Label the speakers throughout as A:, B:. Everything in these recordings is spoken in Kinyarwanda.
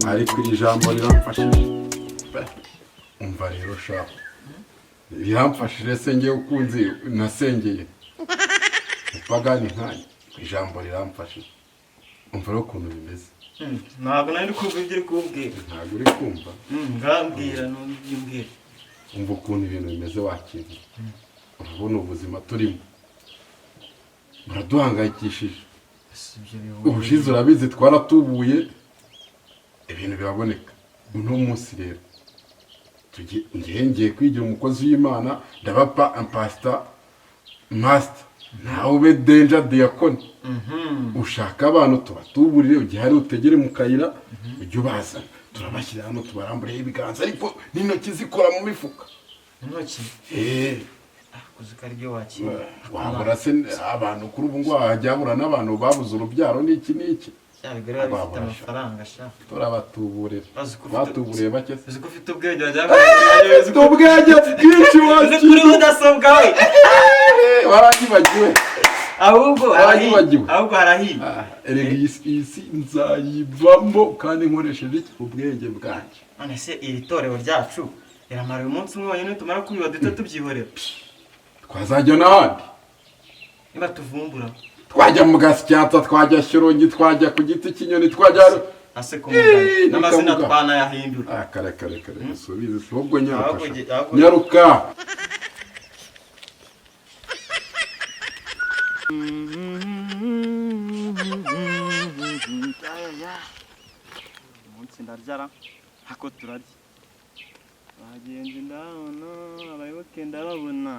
A: Ariko iri jambo riramfashije. Umva rero sha, riramfashije. Se ngewe ukunze nasengeye upagani nkanjye, ijambo riramfashije. Umva rero ukuntu bimeze.
B: Ntabwo nari kumva ibyo uri kumbwira.
A: Ntabwo uri kumva?
B: Ngambwira n'ibyo umbwira.
A: Umva ukuntu ibintu bimeze wakintu. Urabona ubuzima turimo buraduhangayikishije. Ubushize urabizi twaratubuye, ibintu biraboneka. Uno munsi rero ngiye kwigira umukozi w'Imana, ndabapa pasita masita, nawe ube Danger diyakoni. Ushaka abantu tubatuburire, ujye hari utegere mu kayira, ujye ubazana, turabashyira hano, tubarambureho ibiganza, ariko n'intoki zikora mu mifuka.
B: Intoki?
A: Eh.
B: Kuzi ko aribyo wakira.
A: Wabura se abantu? Kuri ubu ngubu hajya habura n'abantu babuze urubyaro n'iki n'iki.
B: Bya bigore biba bifite
A: Wabura sha.
B: amafaranga sha.
A: Turabatuburira.
B: Bazi ko ufite-
A: Batuburiye bake se?
B: Uzi ko ufite ubwenge wagira ngo
A: Ufite ubwenge bwinshi.
B: Uzi kuri
A: Wakira.
B: mudasobwa we.
A: Waranyibagiwe.
B: Ahubwo harahiye.
A: Waranyibagiwe.
B: Ahubwo harahiye.
A: Ah, erega iyi si nzayivamo kandi nkoresheje iki? Ubwenge bwanjye.
B: None se iri torero ryacu riramara uyu munsi umwe wonyine, tumara kubiba duhita tubyihorera?
A: Twazajya n'ahandi.
B: Niba tuvumbura.
A: Twajya mu Gasyata, twajya Shyorongi, twajya ku giti cy'inyoni, twajya
B: Ase kumugana
A: Eh,
B: n'amazina
A: nikavuga.
B: twanayahindura.
A: Ah, kare kare kare, subize ahubwo nyaruka.
B: Ahubwo
A: Sha.
B: ahubwo-
A: Nyaruka.
B: Umunsi ndaryara hako turarya, abagenzi ndabona, abayoboke ndababona.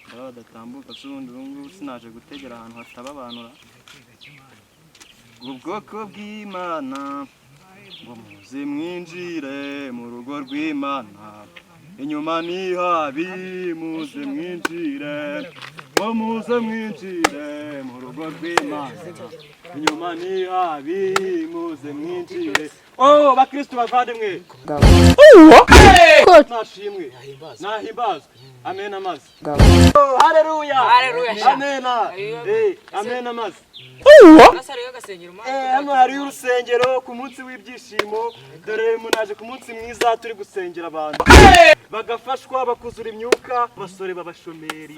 B: Ndaba badatambuka se ubundi? Ubu ngubu sinaje gutegera ahantu hataba abantu ra. Ubwoko bw'Imana ngo muze mwinjire mu rugo rw'Imana, inyuma ni habi, muze mwinjire, ngo muze mwinjire mu rugo rw'Imana, inyuma ni habi, muze mwinjire. Oh, bakristu bavandimwe, nashimwe, nahimbazwe, amen amazi. Oh, haleluya.
C: Haleluya, sha.
B: Amena. Eh, amen amazi.
C: Hariyo agasengero?
B: Eh, hano hariyo urusengero ku munsi w'ibyishimo. Dore munaje ku munsi mwiza, turi gusengera abantu bagafashwa, bakuzura imyuka. Abasore b'abashomeri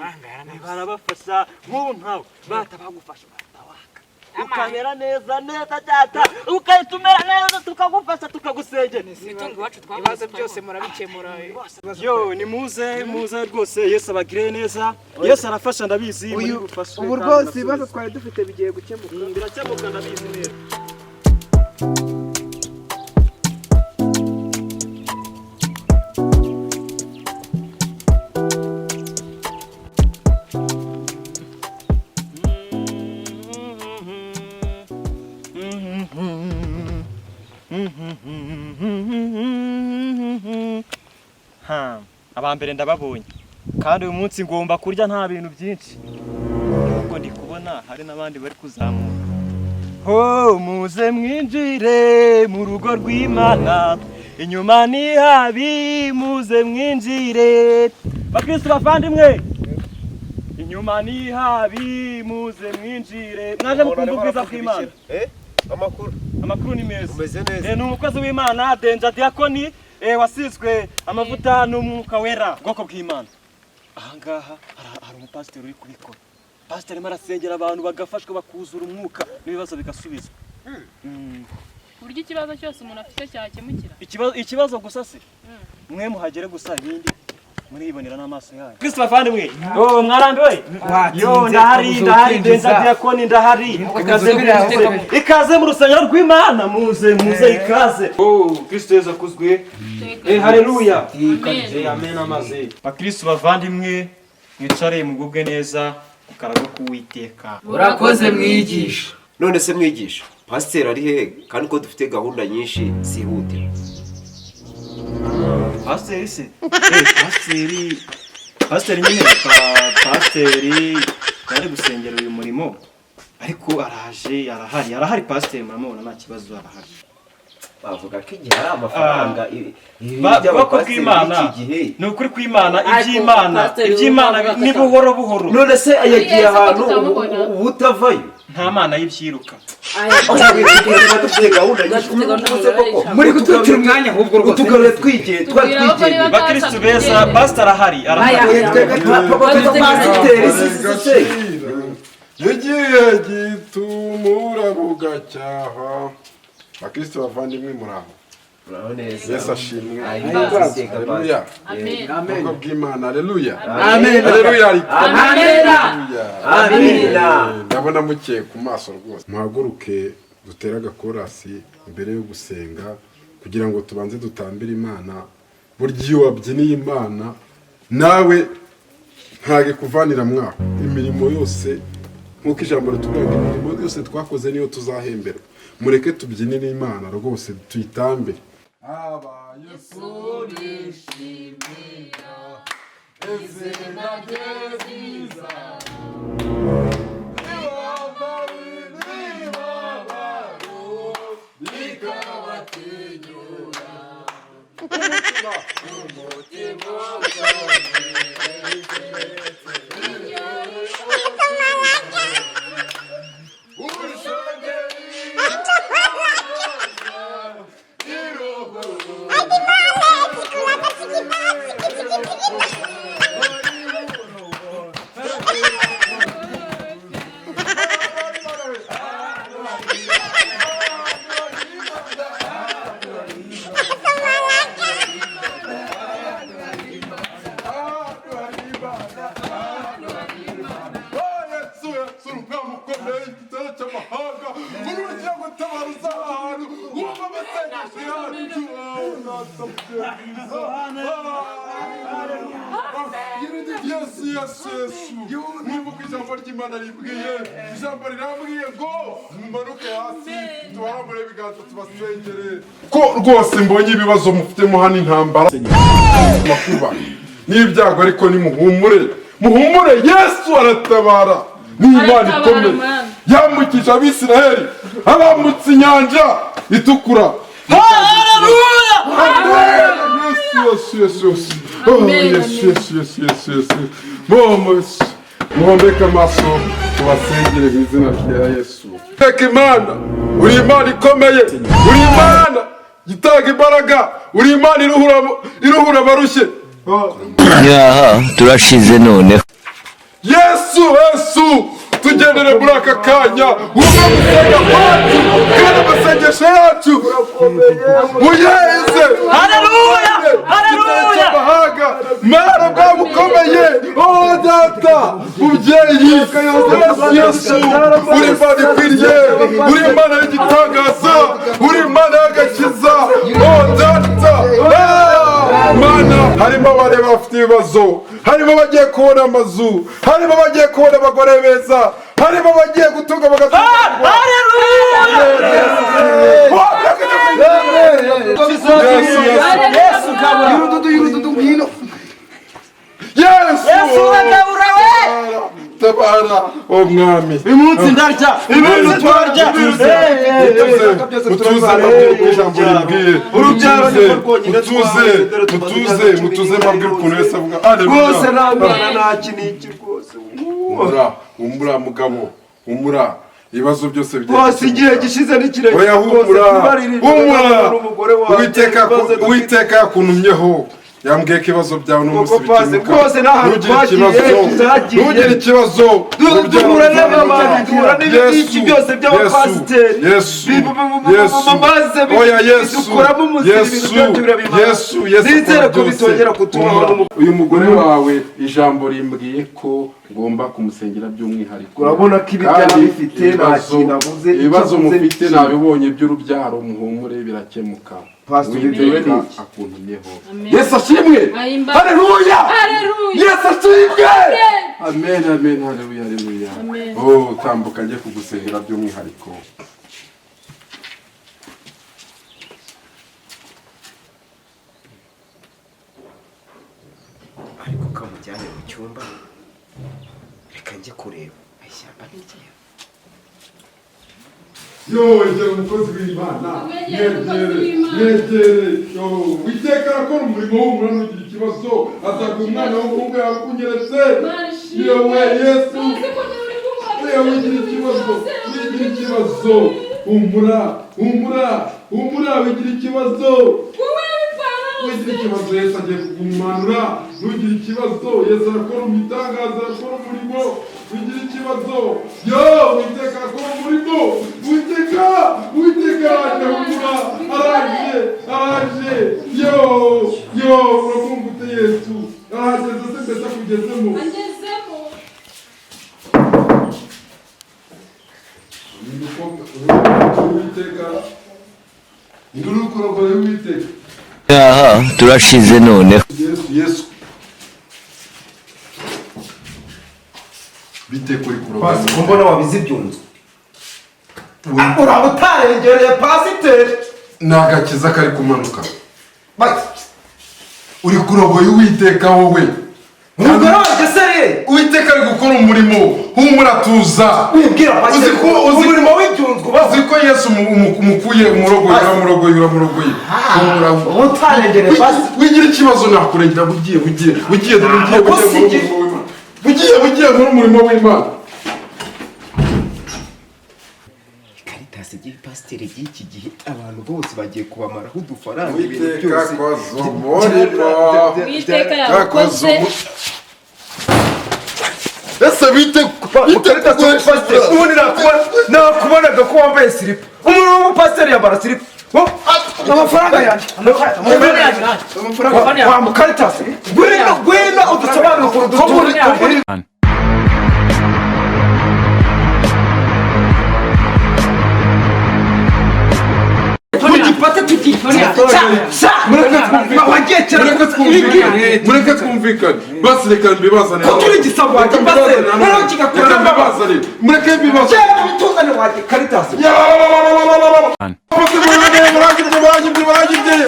B: barabafasha, nk'ubu nkawe bata bagufasha batawaka ukamera neza neza cyata, ugahita umera neza, tukagufasha, tukagusengera.
C: Imitungo iwacu
D: Ibibazo
C: twabuze.
D: byose murabikemura.
B: Yo, ni muze, muze rwose, Yesu abagire neza. Yesu arafasha, ndabizi muri
D: Uyu
B: bufashwe
D: ubu
B: kandi
D: rwose
B: ndasubiza.
D: ibibazo twari dufite bigiye gukemuka.
B: Birakemuka, ndabizi neza. Ha, abambere ndababonye, kandi uyu munsi ngomba kurya nta bintu byinshi, ahubwo ndi kubona hari n'abandi bari kuzamuka. Ho, muze mwinjire mu rugo rw'Imana, inyuma ni habi, muze mwinjire. Bakristo bavandimwe, inyuma ni habi, muze mwinjire. Mwaje mukumva ubwiza bw'Imana.
E: Eh, amakuru?
B: Amakuru ni meza.
E: Umeze neza?
B: Eh, ni umukozi w'Imana Danger Diakoni, wasizwe amavuta n'Umwuka Wera. Ubwoko bw'Imana, ahangaha hari umupasiteri uri kubikora. Pasiteri arimo arasengera abantu bagafashwa, bakuzura umwuka, n'ibibazo bigasubizwa.
F: Ku buryo ikibazo cyose umuntu afite cyakemukira?
B: Ikibazo gusa se mwe muhagere gusa, ibindi muribonera n'amaso yanyu. Kristo bavandimwe, oh, mwarambiwe? Yo, ndahari, ndahari, Danger Diakoni ndahari. Ikaze, ikaze mu rusengero rw'Imana, muze, muze, ikaze. Oh, Kristo Yesu akuzwe. Eh, haleluya.
F: Amen.
B: Eh, amen amaze. Bakristo bavandimwe, mwicare mugubwe neza ku karago k'Uwiteka.
C: Urakoze, mwigisha.
E: None se mwigisha, pasiteri ari hehe kandi ko dufite gahunda nyinshi zihutirwa?
B: Pasiteri se? Eh, pasiteri nyine, pasiteri yari gusengera uyu murimo. Ariko araje, arahari, arahari pasiteri, muramubona, nta kibazo, arahari.
E: Bavuga ko igihe ari amafaranga, ibi
B: Bwoko
E: by'abapasiteri
B: bw'Imana.
E: b'iki gihe.
B: Ni ukuri kw'Imana.
C: Ariko
B: Iby'Imana,
C: pasiteri
B: iby'Imana
C: w'umwaka
B: ni buhoro buhoro.
E: None se yagiye
F: Yesu ko
E: ahantu
F: tutamubona.
E: ubu utavayo?
B: Nta mana y'ibyiruka.
E: Dufite gahunda nyinshi.
C: Dufite gahunda
E: Ubu se koko
G: Muri gutwikira umwanya ahubwo rwose.
E: Utugarure twigiye, twari
F: Tubwira aho bari
E: twigendeye.
B: Bakristu beza, pasiteri arahari, arahari.
E: Pasiteri si si se.
A: Igihe gitumura bugacyaha. Bakristo bavandimwe, muraho?
E: Uraho neza.
A: Yesu ashimwe.
E: Ahimbaze iteka.
A: Haleluya.
F: Amen.
A: Ubwoko bw'Imana, haleluya.
G: Amen.
A: Haleluya, ariko
G: Amen.
A: Haleluya.
E: Amina.
A: Ndabona mukeye ku maso rwose. Muhaguruke dutere agakorasi mbere yo gusenga, kugira ngo tubanze dutambire Imana. Burya iyo wabyiniye Imana nawe ntabwo ikuvanira mwaho imirimo yose, nk'uko ijambo ritubwira ngo imirimo yose twakoze niyo tuzahemberwa. Mureke tubyinire Imana rwose, tuyitambire. Abayesu bishimira izina rye ryiza. Yesu, Yesu, Yesu! Mwibuka ijambo ry'Imana ribwiye, ijambo rirambwiye ngo mumanuke hasi tubarambure ibiganza tubasengere, ko rwose mbonye ibibazo mufitemo hano, intambara, makuba n'ibyago. Ariko nimuhumure, muhumure, Yesu aratabara, ni Imana
F: Aratabara,
A: ikomeye.
F: Mana.
A: Yambukije Abisiraheli, abambutse Inyanja Itukura. Amen. Yesu, Yesu, Yesu, Yesu. Oh,
F: Amen,
A: Yesu, Yesu, Yesu, Yesu, Yesu. Momo, Yesu. Muhombeke amaso tubasengere mu izina rya Yesu. Teka Imana, uri Imana ikomeye, uri Imana itanga imbaraga, uri Imana iruhura abarushye.
H: Yaha, turashize noneho.
A: Yesu, Yesu, tugendere muri aka kanya, wumve gusenga kwacu kandi amasengesho yacu muyeze.
B: Haleluya! Haleluya!
A: Cy'amahanga, Mana bwa bukomeye, oh Data mubyeyi, Yesu, Yesu, uri Imana ikwiriye, uri Imana y'igitangaza, uri Imana y'agakiza, oh Data. Ah, Mana, harimo abareba bafite ibibazo, harimo abagiye kubona amazu, harimo abagiye kubona abagore beza, harimo abagiye gutunga bagatungwa. Yesu, Yesu,
G: Yesu kabura. Yurududu, yurududu, ngwino.
A: Yesu!
G: Yesu uragabura we.
A: Tabara, o Mwami.
B: Uyu munsi ndarya, uyu munsi twarya.
A: Mutuze, mutuze, mbabwire uko ijambo rimbwiye.
E: Urubyaro
A: Mutuze,
E: nirwo rwonyine
A: mutuze,
E: twabuze, dore tumaze
A: mutuze,
E: imyaka
A: mutuze,
E: 14
A: mbabwire ukuntu Yesu avuga.
E: Rwose
A: Haleluya.
E: nta mwana, nta kiniki rwose.
A: Humura, humura mugabo, humura. Ibibazo byose bigiye
E: Rwose igihe
A: gukemuka.
E: gishize ni kirekire.
A: Oya, humura, humura.
E: N'umugore wanjye,
A: Uwiteka,
E: ibibazo dufite.
A: Uwiteka yakuntumyeho. Yambwiye ko ibibazo byawe n'umunsi
E: Koko pasi,
A: bikemuka.
E: rwose n'ahantu
A: Ntugire
E: twagiye,
A: ikibazo.
E: tutagiye.
A: Ntugire ikibazo.
E: Duhura n'abamama, duhura n'ibiki byose by'abapasiteri.
A: Yesu,
E: Bi-
A: Yesu,
E: maze
A: oya Yesu,
E: bidukuramo umuziri, ibintu
A: Yesu,
E: byacu birabimara.
A: Yesu, Yesu
E: Nizere
A: akora
E: ko
A: byose.
E: bitongera kutubaho.
A: Humura. Uyu mugore wawe, ijambo rimbwiye ko ngomba kumusengera by'umwihariko.
E: Urabona ko ibiryo
A: Kandi
E: arabifite, nta kintu abuze, icyo
A: ibibazo
E: abuze ni
A: mufite
E: kimwe.
A: nabibonye by'urubyaro, muhumure, birakemuka.
E: Pastor, bitewe
A: Uwiteka
E: n'iki?
A: akuntumyeho.
F: Amen.
A: Yesu ashimwe.
F: Ahimbaze.
A: Haleluya.
F: Haleluya.
A: Yesu ashimwe. Amen, amen, haleluya, haleluya.
F: Amen.
A: Oh, tambuka njye kugusengera by'umwihariko.
E: Ariko kamujyane mu cyumba, reka njye kureba ishyamba ni ikihe.
A: Yo, egera umukozi w'Imana.
F: Mwegere umukozi
A: Mwegere,
F: w'Imana.
A: mwegere. Yo, Uwiteka arakora umurimo w'umura, ntugire ikibazo. Azaguha umwana w'umuhungu yakunyeretse.
F: Imana ishimwe.
A: Yewe Yesu.
F: None se ko niba uri kumva
A: Oya, wigira ikibazo, wigira ikibazo. Humura, humura, humura, wigira ikibazo.
F: Wowe w'ipantaro
A: Wigira ikibazo, Yesu agiye kugumanura. Ntugire ikibazo, Yesu arakora ibitangaza, arakora umurimo. Wigira ikibazo. Yo, Uwiteka arakora umurimo. Uwiteka, Uwiteka araje, humura, araje, araje. Yo, yo, uramwumva ute Yesu? Arahageze se mbese akugezemo?
F: Angezemo.
A: Uwiteka, induru kurogora y'Uwiteka.
H: Aha turashize noneho.
A: Yesu, Yesu. Bite kuri kurogora.
G: Pasi, ko mbona wabize ibyunzwe, uraba utarengereye pasiteri.
A: Ni agakiza kari kumanuka.
G: Bati,
A: Uri kurogoya Uwiteka wowe.
G: Umugore wanjye se rero?
A: Uwiteka ari gukora umurimo. Humura, tuza.
G: Wibwira pasiteri
A: Uzi ko
G: umurimo w'ibyunzwe ubaho.
A: Uzi ko Yesu umukuye umurogoye, uramurogoye, uramurogoye. Humura.
G: Utarengereye pasiteri.
A: Wigira ikibazo, nakurengera. Bugiye, bugiye, bugiye, dore ugiye, bugiye muri umurimo w'Imana. Bugiye, bugiye muri umurimo w'Imana.
E: Karitasi ry'ibipasiteri by'iki gihe, abantu bose bagiye kubamaraho udufaranga, ibintu
A: Uwiteka
E: byose.
A: akoze umurimo.
F: Uwiteka yakoze.
A: Ese bite bite?
G: Karitasi w'umupasiteri, ubundi nakubonaga ko wambaye silipa. Umuntu w'umupasiteri yambara silipa? Amafaranga yanjye,
C: Amafaranga yanjye.
G: Wa mukaritasi, ngwino, ngwino udusobanure ukuntu dutuye. Tugifate wagiye kera.
A: Mureke twumvikane, mureke twumvikane. Basi reka mbibazane.
G: Ko turi igisambo wanjye,
A: Reka mbibazane.
G: pasiteri, noneho kigakora
A: Reka
G: n'amaboko.
A: mbibazane, mureke mbibazane.
G: Cyangwa bituzane wanjye karitasi.
A: Barangibye, barangibye, barangibye.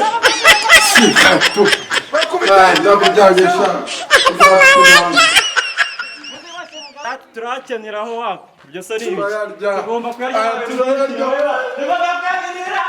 A: Ndakujyanye sha.
B: Turakeneraho wako ibyo se ni ibiki?
A: Turayarya.
B: Tugomba kuyarya.
A: Turayarya.
B: Tugomba kuyakenera.